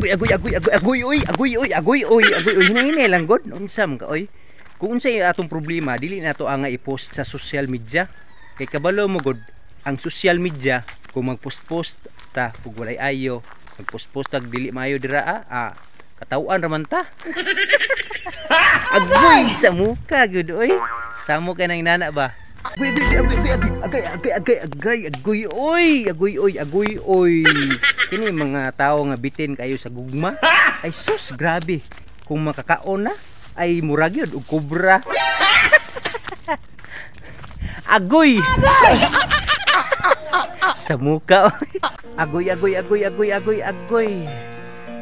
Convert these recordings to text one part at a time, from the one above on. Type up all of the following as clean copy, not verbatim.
Agoy, agoy, agoy, agoy, agoy, oy, agoy, oy, agoy, oy, agoy, oy, hinay lang god. Unsa man ka oy? Kung unsay atong problema, dili nato ang i-post sa social media. Kay kabalo mo god, ang social media kung magpost-post ta ug walay ayo, magpost-post tag dili maayo dira katawan ra man ta. Agoy sa muka gud oy. Samo kay nang inana ba? Agoy, agoy, agoy, agoy, agoy, agoy, agoy, agoy, oy, agoy, oy, agoy, oy. Kini mga tao nga bitin kayo sa gugma. Ay sus, grabe. Kung makakaon na ay murag yun og kobra. Agoy. Sa muka oy. Agoy, agoy, agoy, agoy, agoy, agoy.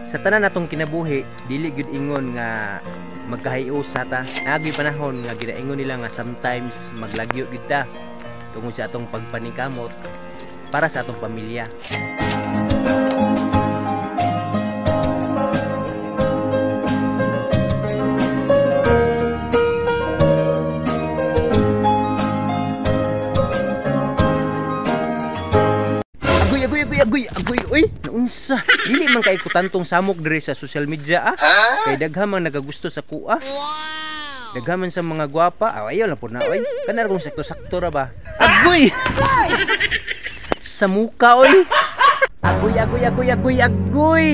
Sa tanan natong kinabuhi, dili gyud ingon nga magkahiusa ta. Naagi panahon nga ginaingon nila nga sometimes maglagyo gyud ta tungod sa atong pagpaningkamot para sa atong pamilya. Agoy, agoy, agoy, agoy, agoy, oy. Naunsa? Dili man kay kutantong samok diri sa social media ah. Kay daghan man nagagusto sa kuha. Wow. Daghan man sa mga gwapa. Ayaw lang po na oy. Kanar kung sakto-sakto ra ba. Agoy. Sa muka oy. Agoy, agoy, agoy, agoy, agoy.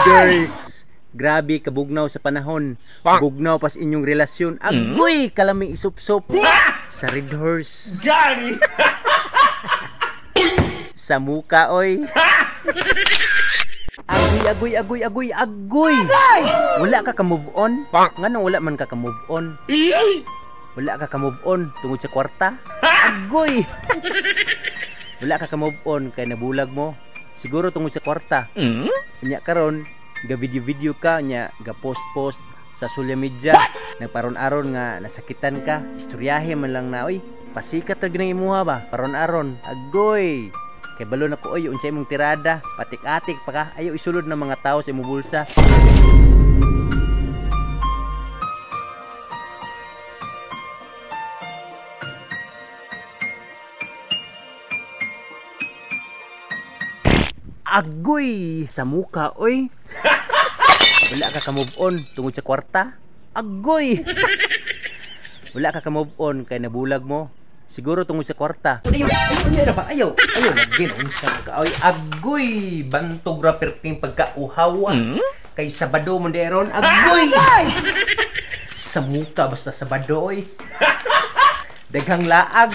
Girls, grabe kabugnaw sa panahon. Bugnaw pas inyong relasyon. Agoy, kalaming isupsop sa Red Horse. Gani. Sa muka oy. Agoy, agoy, agoy, agoy, agoy. Wala ka ka-move on? Nganong wala man ka ka-move on? Wala ka ka-move on tungod sa kwarta? Agoy. Wala ka ka-move on kay nabulag mo. Siguro tungod sa kwarta. Nya karon ga video-video ka nya ga post-post sa social media. Nagparon-aron nga nasakitan ka. Istoryahe man lang na oy. Pasikat ra gyud imuha ba? Paron-aron. Agoy. Kay balo na ko oy, unsa imong tirada, patik-atik pa ka, ayaw isulod ng mga tao sa imong bulsa. Agoy sa muka oy. Wala ka ka-move on tungod sa kwarta. Agoy. Wala ka ka-move on kay nabulag mo. Siguro tungod sa kwarta. Ayaw, ayaw, ayaw, ayaw, lagi unsa ka oy. Agoy, bantog ra perting pagkauhaw. Kay Sabado man di ron. Agoy. Sa muka basta Sabado oy. Daghang laag.